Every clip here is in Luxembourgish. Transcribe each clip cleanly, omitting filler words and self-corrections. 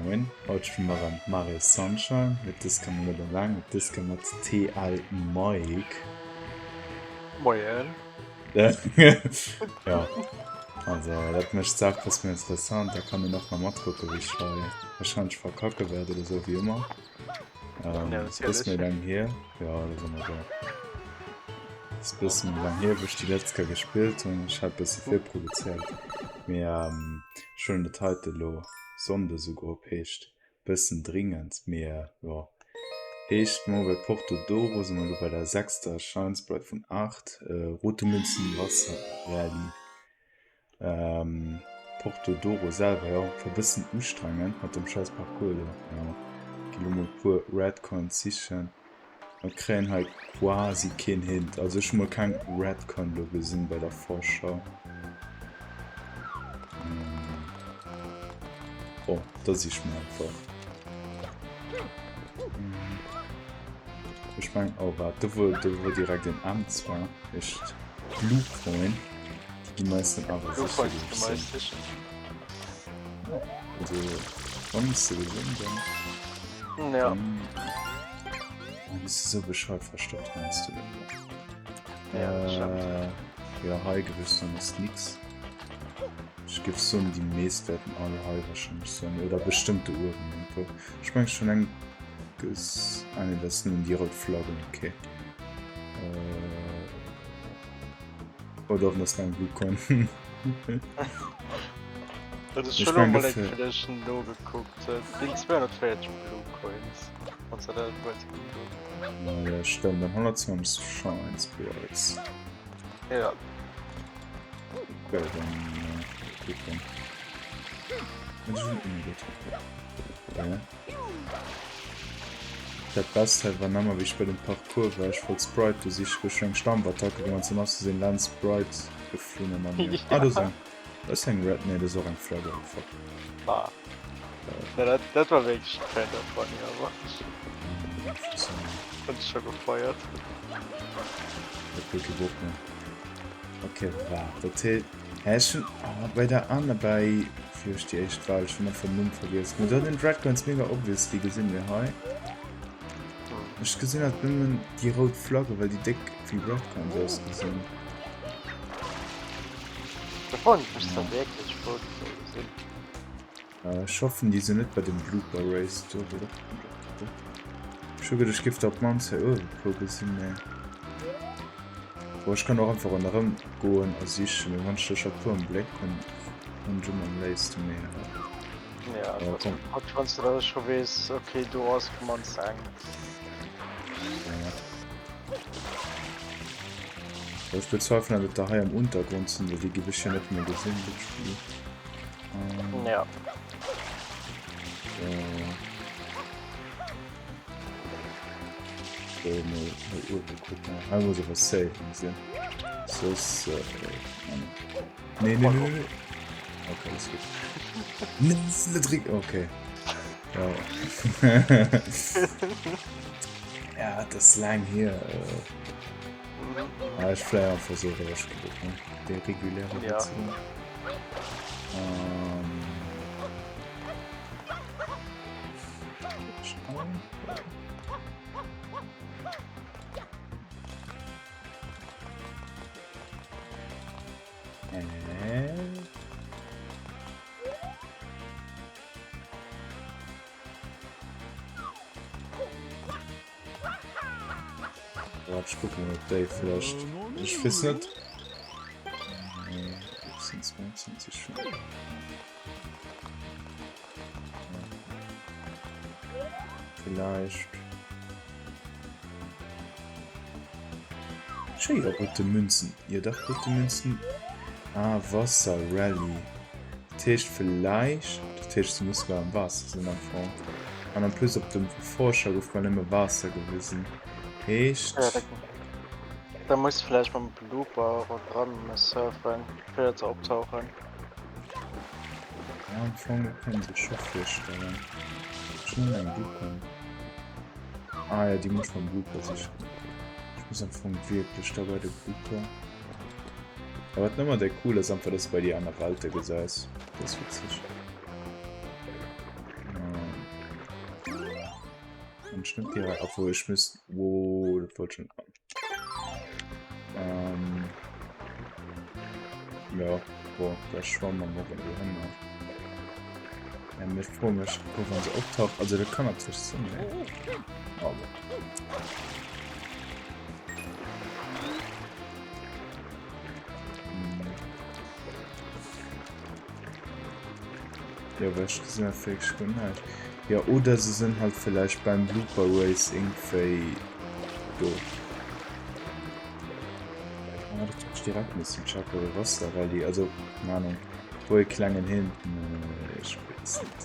Moin, haut spille mer erëm Mario Sunshine, mee dës Kéier mol net eleng, mee dës Kéier mat TL Mike. Moien. Jo, also dat mécht d'Saach bësse méi interessant, da kann een och nach matkucken, wéi ech hei wahrscheinlech verkacke wäert oder sou, wéi ëmmer. Ähm, Ja, ass e bësse méi natierlech. laang hier, jo, da si mer do. Ass e bësse méi laang hier, wou ech déi letzt Kéier gespillt hunn, ech hat e bësse virproduzéiert, mee ech huelen dat heite elo Sonnde souguer op, heescht bëssen dringend, mee jo. Heescht mer bei Porto Doro si mer elo bei der sechster Shine Sprite vun 8, Rote Münzen Wasser Rallye. Porto Doro selwer, jo, war bëssen ustrengend mat dem scheiss Parcours do. Jo, gi lo mol puer Red Coins sichen. Mer kréien hei quasi keen Hint, also ech hu mol keng Red Coin do gesinn bei der Vorschau. Bon, da siche mer einfach. Ech mengen, oh waart, do wor, do wor direkt en M zwar, echt Blue Coin. Déi gi meisten awer Blue sicher, Coins géif gi ech soen. meist sicher. Ja, also wann s de gesinn, dann, Ja. dann oh, bist du sou bescheuert verstoppt heiansdo. Ja, dat stëmmt. Äh, ja, hei géif ech soen ass nix. Ech géif soen, déi meest wäerten all hei wahrscheinlech sinn oder bestëmmt do uewen irgendwou. Ech mengen ech hunn eng ges, ah nee, dat sinn nëmmen déi rout Flaggen, okay. Äh. Oh doch, das war ein Blue Coin. Dat ass Ech schon mein mol eng dofir. Flächen nogekuckt. Sinn 240 Blue Coins. Wann se dat wollt Ah, ja, stimmt. Dann 120 Shine Sprites. Ja. Okay, dann äh, gucken. Das ist immer gut. Ja. Dat Best hei war nemmer wéi ech bei dem Parcours war, ech wollt Sprite do sichen, ech hun eng Stampfattacke gemaach, an ass seng laanscht Sprite geflunn an dann jo. Ah do ass eng, do ass eng Red, nee do ass och eng Flagge, oh fuck. Ah. Ja, dat, dat war wierklech kinda funny awer. Hunn ech scho gefeiert. Dat huet kee Bock méi. Okay, waart, dat heet. Hä, ech hunn, oh, bei der aner, bei, wéi heescht déi éischt Welt, ech hunn einfach den Numm vergiess. Mee do hat een d'Red Coins mega obviously gesinn, mee hei, ech gesinn halt nëmmen déi rout Flagge, well déi déck wéi Red Coins ausgesinn. Da froen ech mech zwar wierklech, wou déi solle sinn. Ech hoffen déi sinn net bei dem Blooper Race do. Ech hu geduecht ech géif der op d'mannst hei uewe puer gesinn, mee bon ech kann och einfach ronderëm goen a sichen, mee wann ech der scho puer am Bléck hunn, hunn ech ëmmer am léifste mee Ja, ja komm. Haut wann s de da scho weess, okay do ass op d'mannst eng. Ja. Ech bezweifelen datt der hei am Untergrond sinn, well déi géif ech jo net méi gesinn, dat Spill. Ähm, ja. Äh, so, mal hei uewe kucken. Hei muss awer safe eng sinn. Soss, äh, nee, nee, nee, nee, nee. Okay, alles gut. Nee, net ri- okay. Ja. ja, das ist lang hier. Äh, ah, ich fly einfach so rausgeguckt, ne? Der reguläre Ja. Version. Ähm. Äh. Wart, ich gucke mal, ob déi vielleicht. Ich weiß nicht. Nee, 17, 22 schon. Vielleicht. Schéi, ja, rote Münzen. Ja, dach, rote Münzen. Ah, Wasser Rallye. Dat heescht villäicht, dat heescht se muss souguer am Waasser sinn am Fong. An en plus op dem Vorschau gouf mer nëmme Waasser gewisen. Heescht. Ja, da, da muss vläicht mam Blooper ronderëm surfen, fir dat se optauchen. Ja, am Fong kann een sech scho virstellen. Ech hunn eng Blooper. Ah ja, déi muss mam Blooper sichen. Ech muss am Fong wierklech da bei de Blooper. Ja, wat nëmmer der cool ass einfach, dass du bei déi aner Welte gesäis. Dat ass witzeg. Wann ech net direkt, obwuel ech misst, wow, dat wollt ech net man. Ähm, ja, boah, da schwamm man noch in die Hände. Ja, ich freue mich, wann se optaucht. Also, das kann natürlich sinn, ne? Aber. Ja, well ech gesinn hat wierklech guer näischt. Ja, oder se sinn halt villäicht beim Blooper Race iergendwéi do. Ah, dat hätt ech direkt missen checken, oder Rasta Rally, also, keng Ahnung, wou e klengen Hint, mee ech weess net.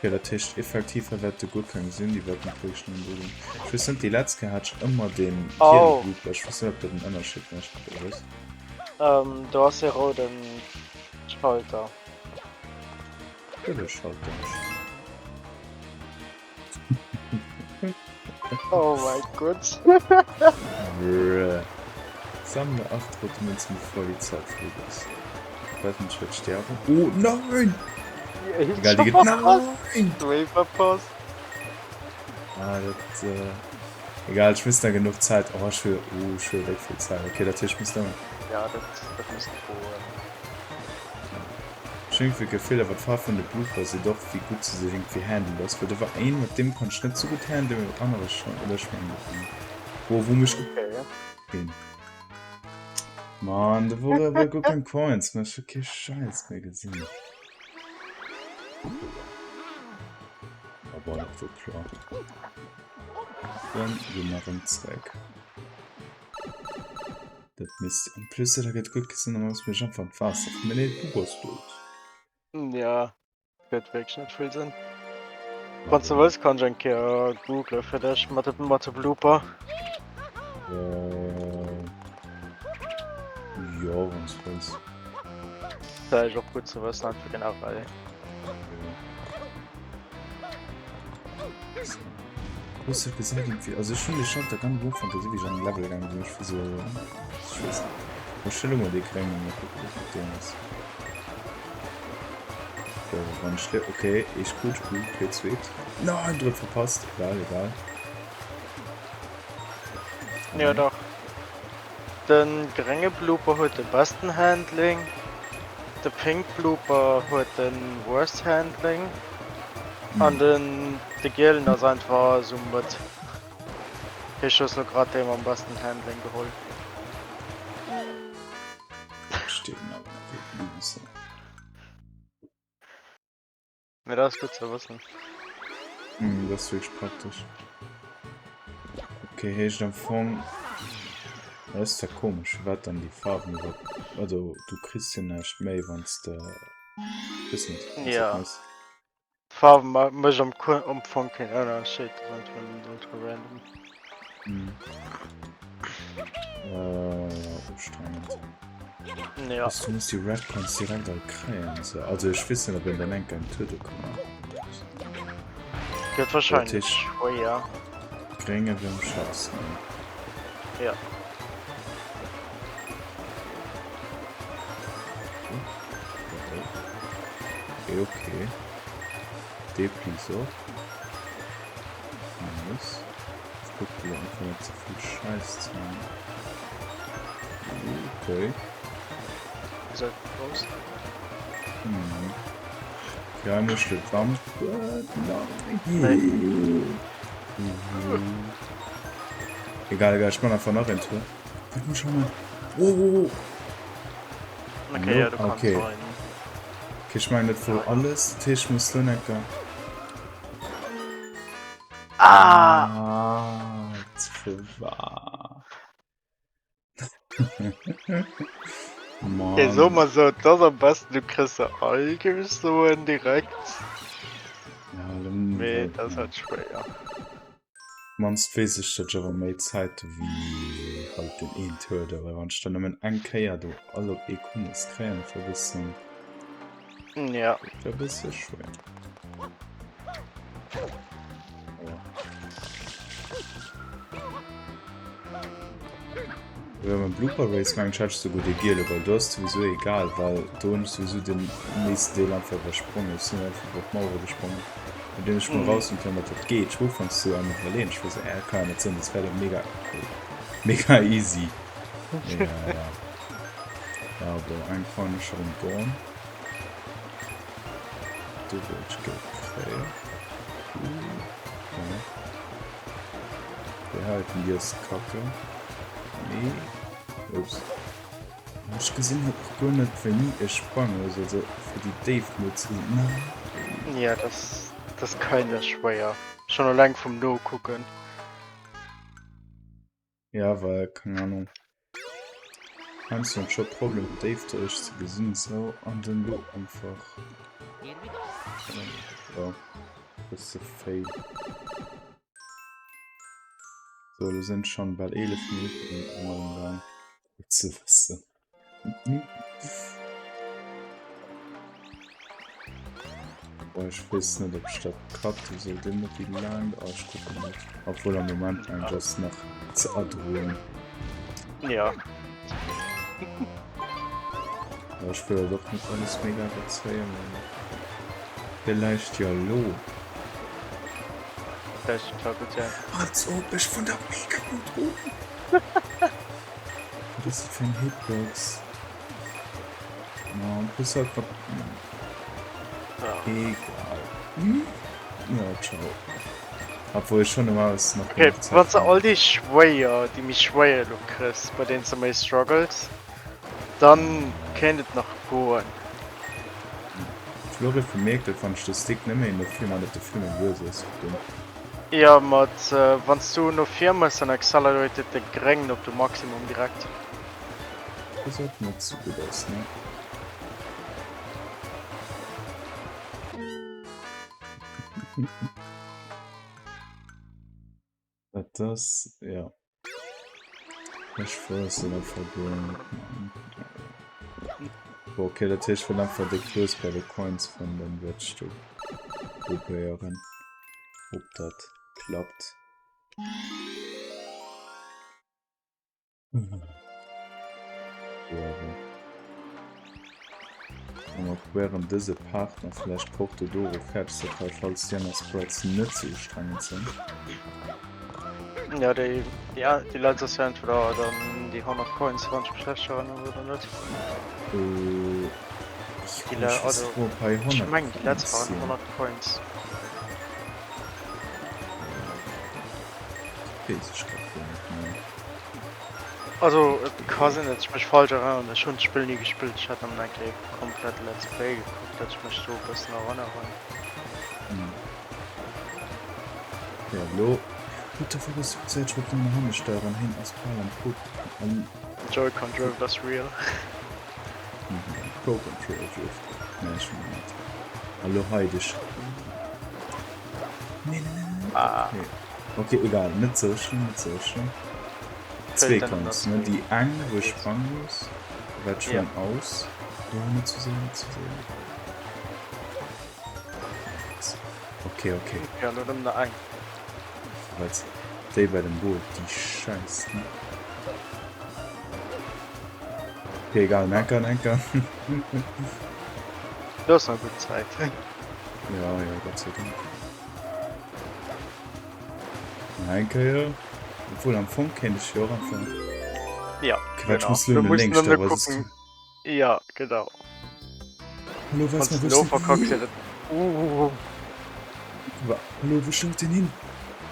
Jo, dat heescht effektiv, hei wäerte guer keng sinn, déi wäerten wierklech nëmmen do sinn. Ech weess net, déi letzt Kéier hat ech ëmmer dee giele Oh. Blooper, ech weess net, ob dat en Ënnerscheed mécht oder was. Ähm, do ass ee rouden Schalter. Giele Schalter. Oh mein Gott. Bruh. Sammle 8 rote Münzen bevor die Zeit vorüber ist. Ich weiß nicht, ich werde sterben. Oh nein! Egal, die geht. Nein! Zwee verpasst. Ah, dat. Äh, egal, ich muss da genug Zeit. Oh, ich will. Oh, ich will weg viel Zeit. Okay, dat heescht, ich muss da. Ja, dat, dat muss goen. Ech hunn iergendwéi d'Gefill awer d'Faarf vun de Blooper seet och wéi gutt se sech iergendwéi handelen lass, well do war een mat deem konnt ech net sou gutt handelen, mee mat anere schonn, oder ech mengen dat net. Wou wou mech Okay. op Mann, do wor awer guer keng Coins méi, ech hu kee Schäiss méi gesinn. Ah bon, dat wor kloer. Dann gi mer erëm zréck. Dat misst en plus dat gëtt gutt gesinn, dann ass mech einfach d'Waasser vum nee du bass dout. Ja, gëtt wierklech net vill Sënn. Wann du wëlls kann ech eng Kéier googlen fir dech mat de mat de Blooper. Äh, jo, wann s wëlls. Vläicht och gutt ze wëssen einfach generell. Hues du gesäit irgendwie also ech hunn de Schalter ganz am Ufank gesinn wéi ech an den Level gaange sinn ech war sou ech weess net ech stelle mol dee gréngen mol kucken wéi gutt deen ass jo wann ech le okay eescht gutt gutt okay zweet nein drëtt verpasst egal egal Jo dach den grénge Blooper huet de besten Handling de pink Blooper huet den worst Handling. An den de gielen ass einfach esou mëtt. Ech hues lo grad dee mam besten Handling geholl. Mee dat ass gutt ze wëssen. Mm, dat ass wierklech praktesch. Okay, heescht am Fong... Dat ass zwar komesch, firwat dann déi Faarwen iwwerhaupt... Also, du kriss jo näischt méi, wann s de... Weess net, wéi s Ja. dat méchs. D'Faarf mécht am am Fong keen Ënnerscheed, dat ass einfach nëmmen ultra random. Mhm. Äh, ja, ustrengend. Ja. Dass du muss déi Red Coins direkt all kréien. So. Also ech weess net, ob een dann enk eng Tour do kann maachen. Gëtt wahrscheinlech Tisch. schwéier. Grénge wéi am schlausten. Ja. Okay, okay. Dee please och. Nice. Ich guck dir einfach nicht zu viel Scheiß zu machen. Okay. Ist halt raus. Mhm. Ja, muss ich warm. Nein. Nee. Egal, egal, ich mach einfach nach en Tour. Warte mal, schau mal. Oh, oh, oh. Okay, ja, du kannst Okay. rein. Okay, ich meine nicht wohl alles. Tisch muss nur nicht Ah! Ah, zu wahr. Mann. Okay, so mal so, das am besten, du kriegst sie all, geb ich soen direkt. Ja, dann, Mee dat ass halt schwéier. Mannst weess ech, datt ech awer méi Zäit hu wéi halt den een Tour do, well wann ech dann nëmmen eng Kéier do all op ee Coup muss kréien, dat wär e bëssen, Ja. dat wär e bësse schwéier. Aua. Well beim Blooper Race mengen ech hat ech souguer dee giele, well do ass souwisou egal, well do hunn ech souwisou den nächsten Deel einfach iwwersprongen. Ech sinn einfach iwwer d'Mauere gesprongen. Nodeem ech mol rausfonnt hunn, datt dat geet, ech wor ufanks sou am iwwerleeën, ech wor sou, äh, kann ja net sinn, dat wär dach mega, mega easy. Mee ja, ja. Ja, bon, eng Coin ass scho rëm gone. Do wollt ech Geld kréien. Okay. Déi heiten, déi ass kacke. Nee. Ups. Ech gesinn halt och guer net wéini ech sprange muss, also fir déi Déift mol ze gesinn. Nein. Ja, das, das kinda schwéier. Schon alleng vum Nokucken. Ja, well, keng Ahnung. Heiansdo hunn ech scho Problem d'Déift richteg ze gesinn, sou an dann lo einfach. Ja, bësse Fail. So, lo sinn schon bal 11 Minuten amgaang. Gutt ze wëssen. Boah, ech weess net, ob ech dat cutte soll. Deen net wéi laang. Ah, ech kucke mol. Obwuel am Moment mengen ech ass nach ze erdroen. Ja. Ja, ech wëll halt och net alles mega iwwerzéien. Villäicht jo elo. Villäicht klappt et ja. Als ob ech vun der mega gutt un. Wat ass dat fir eng Hitbox? Ma plus halt mat. Egal. Ja, ciao. Obwohl ech schon normalerweise nach Okay, genug Zeit wann du hunn. all déi schwéier, déi méi schwéier elo kriss, bei deenen s de méi struggles, dann kéint et nach goen. Ech hu lo vermierkt, dat wann ech de Stick net méi no vir man, dat de vill méi lues ass. Dumm. Jo, mat wann s du no vir mëss, dann accelerated de gréngen op de Maximum direkt. Was och net sou gutt ass, ne? Dat ass, jo. Ech wëss et einfach guer net méi. Ok, dat heescht, wann einfach déi Klöss bei de Coins fannen, dann wäert ech do probéieren, ob dat klappt. Mal probéieren dëse Part nach vläicht Porto d'Oro fäerdeg ze kréien, falls déi aner Sprites net sou ustrengend sinn. Ja, déi, déi, déi letzt ass ja entweder dann déi 100 Coins, wann ech mech recht erënneren, oder net? Äh, Déi le, also, ech mengen déi letzt waren 100 Coins. Weess ech grad guer net méi. Also et ka sinn dat ech mech falsch erënneren, ech hunn d'Spill ni gespillt, ech hat nëmmen eng Kéier komplett Let's Play gekuckt, dat ech mech do e bëssen erënneren. Ja lo what the fuck ass dat ech wollt nëmmen no hanne steieren, hien ass bal am Pupp an Joy-Con Drift ass real. Pro Controller Drift, nee ech hunn en net. A lo hei de Sch nee nee nee nee Ah. okay okay egal net sou schlëmm net sou schlëmm. Zwee Coins, ne? Déi eng wou ech sprange muss, wat schon ja. aus. Oh, net zu séier, net zu séier. Okay, okay. Ja, nur nëmmen eng. Wat? Déi bei dem Boot, déi Scheiss, ne? Okay, egal, enker, enker. Du hast noch gut Zeit. Ja, ja, Gott sei Dank. Eng Kéier. Obwohl am Fong kéint ech jo och einfach. Ja, Quatsch, genau. muss lo Du no musst lénks, nëmme da war es. kucken. Ja, genau. Hallo, weis Wann mal, du wo lo ist denn. verkacks, ja, dann. Uh, Wa- Hallo, wo schaut den hin?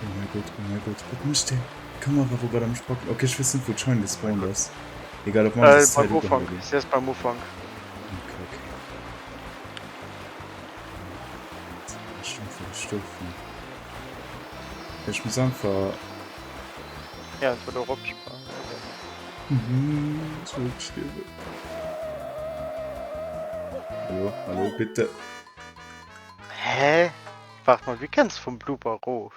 Oh mein Gott, oh mein Gott, wat mécht deen? D'Kamera wor grad am Spacken. Okay, ech weess net, wou d'Schein gespawnt ass. Egal, op mannst äh, ass beim d'Zäit ugehale Ufank. ginn. Si ass beim Ufank. Okay, okay. Ech einfach gestufen. Ech muss einfach. Ja, entweder eropsprangen oder. Mhm, ech wëll stierwen. Hallo, hallo, bitte. Hä? Waart mal, wéi kënns vum Blooper erof?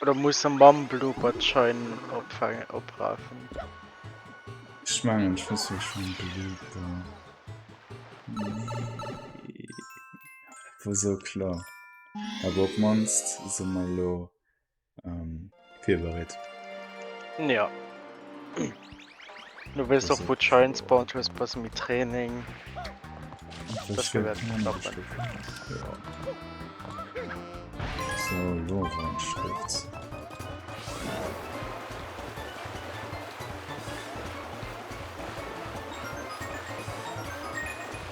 Oder muss e mam Blooper d'Schein opfangen, oprafen? Ech mengen, ech muss wierklech mam Blooper. Nee. Dat war sou klar. Awer op d'mannst si mer elo ähm, virbereet. Ja. Du weess och, wou d'Schein spawnt, hues e bësse méi Training. Das wäert klappen. Ja. So, lo wann Schrëft.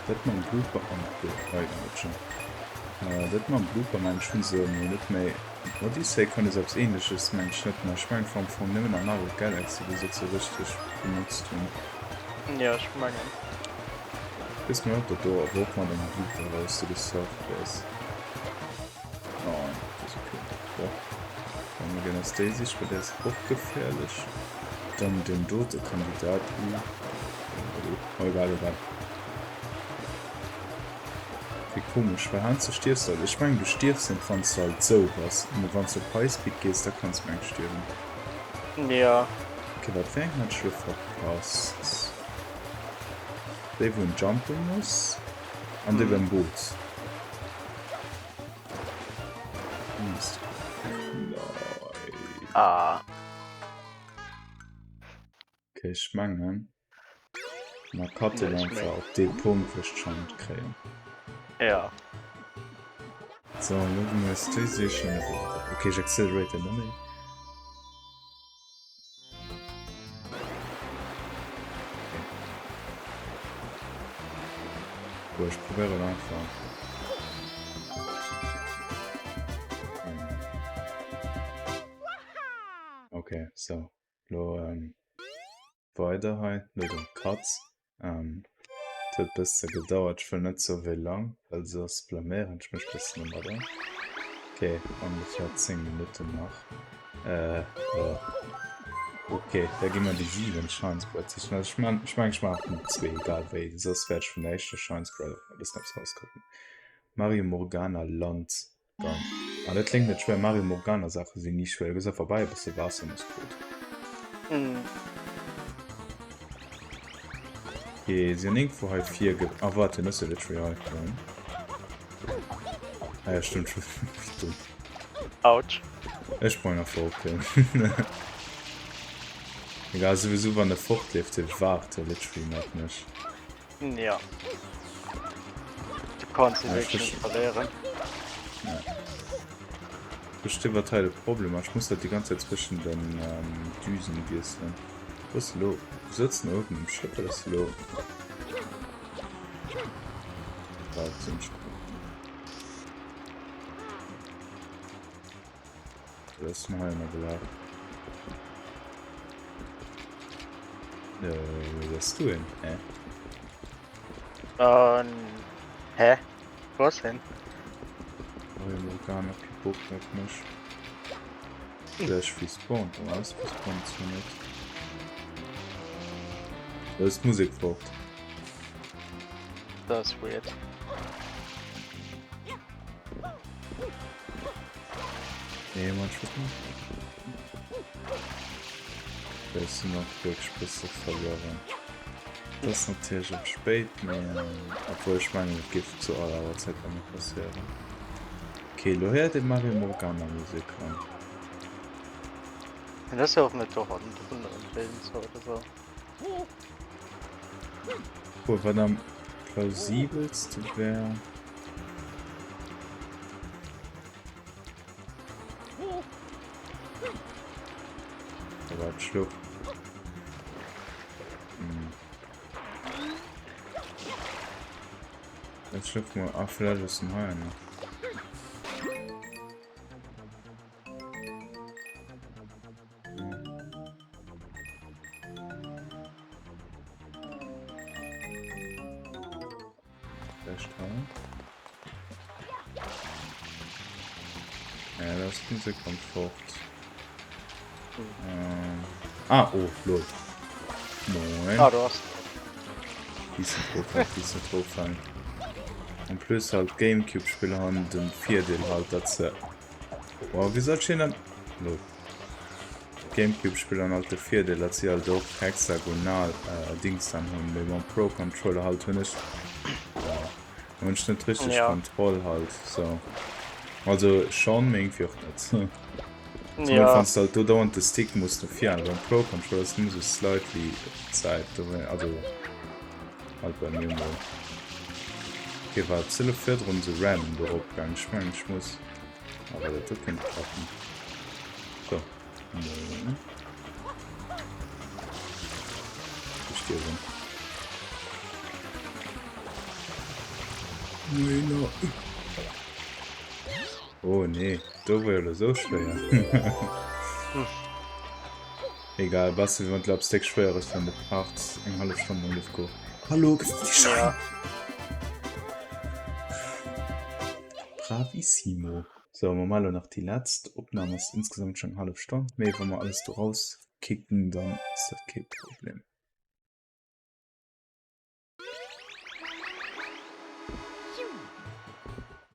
Dat mam Blooper an oh, egal, dat mam Blooper mengen ech hunn se mol net méi. Odyssey kann es eppes ähnleches mengen ech net méi. Ech mengen am Fong nëmmen an Mario Galaxy wou se et sou richteg benotzt hunn. Ja ech mengen. Weess mol net dat do awer och mat engem Blooper raus du gesurft bass. Nein, dat ass ok. Boah. Dann mir ginn ass déi sich, well déi ass och geféierlech. Dann den dote Kandidat. Uh. Oh, egal, egal. Wéi komesch, well heiansdo stierfs de halt. Ech mengen du stierfs net wann s du halt sou bass, mee wann s du op High Speed gees, da kanns du meng stierwen. Ja. Ok, wat fir eng hat ech elo verpasst? Déi wou en jumpen muss an déi beim Boot. Ah. Ok, ech mengen mer cutten einfach op dee Punkt wou ech d'Chance kréien. Ja. So, elo hu mir eis déi Seechen. Ok, ech acceleraten net méi. Boah, ech probéieren einfach. Okay, so. Lo ähm, weider hei, lo den Cut. Ähm, et huet bësse gedauert, ech wëll net soe wéi lang, well soss blaméieren ech mech bëssen domadder. Ok, ongeféier 10 Minutten nach. Äh, jo. Ok, da gi mer déi 7 Shine Sprites sichen. Also ech man, ech mengen ech maachen nach zwee, egal wéi, soss wäert ech vun der éischter Shine Sprite och nach e bëssen eppes rauskucken. Mario Morgana Land. Dann. Ah, dat kléngt net schwéier. Mario Morgana Saache sinn ni schwéier. Du gëss einfach bei e bësse Waasser an ass gutt. Mm. Okay, si hunn irgendwo hei vir ge... Ah, warte, den ass jo literally hei. Nein. Ah ja, stimmt schon. Wéi dumm. Autsch. Ech brauch einfach ophieren. Egal, sowieso wann e fortleeft, hie waart jo literally mat mech. Ja. Du kannst sie wirklich nicht verlieren. Ja. Verstehe, was hei de Problem ass. Ich muss dat die ganze Zeit zwischen den ähm, Düsen wiesselen. Was ist lo? Du sitzt noch oben im Schiff, was ist lo? Da sind Dat ass den hei ënnergelaf. Äh, wou bass du hin? Hä? Ähm, hä? Wo ass hin? Mario Morgana kee Bock méi op mech. Vläicht respawned, oh, ass respawned zwar net. Da ass d'Musek fort. Dat ass weird. Nee, man, ich weiß nicht. Das ist noch wirklich ein bisschen verloren. Das ist natürlich auch spät, mee, obwohl ich meine, das geht zu aller Uhrzeit bei mir passieren. Okay, lo hört den Mario Morgana Musik an. Das ist ja auch nicht doch an oder so. Obwohl, wat am plausibelste wär. Aber Schluck. Hm. Jetzt schluck mal. Ah, vielleicht ist ein Hai noch. Ja, das Musik kommt fort. Ähm. Ah, oh, lol. Moin. Ah, du hast. Déi sind drauf fallen. En plus halt Gamecube-Spiller haben den Virdeel halt, dass se Boah, wéi soll ech hien dann... Lol. Gamecube-Spiller hunn halt de Virdeel, datt si halt och hexagonal äh, Dings dann hunn. Mee mam Pro-Controller halt hunn ech... Ja, hunn ech net richteg Ja. Kontroll halt, so. Also schon, mee irgendwie och net. Zumal Ja. wann s du halt do dauernd de Stick muss no vir an. Beim Pro-Controller ass nëmme sou slightly d'Säit, do, also halt bei mir mol. Okay, war et elo virdrun sou random do erop gaang? Ech mengen ech muss awer dat do kéint klappen. So. Moin. Ech stierwen. Nee, no. Oh nee, do war jo elo sou schwéier. Egal, bass du wann glaubst déck schwéier ass wann de Part eng hallef Stonn lang dierf goen. Hallo, gëss déi Schein? Ja. Bravissimo. So, mer maachen elo nach déi letzt Opnahm, ass insgesamt schon eng hallef Stonn, mee wa mer alles do rauskicken, dann ass dat kee Problem.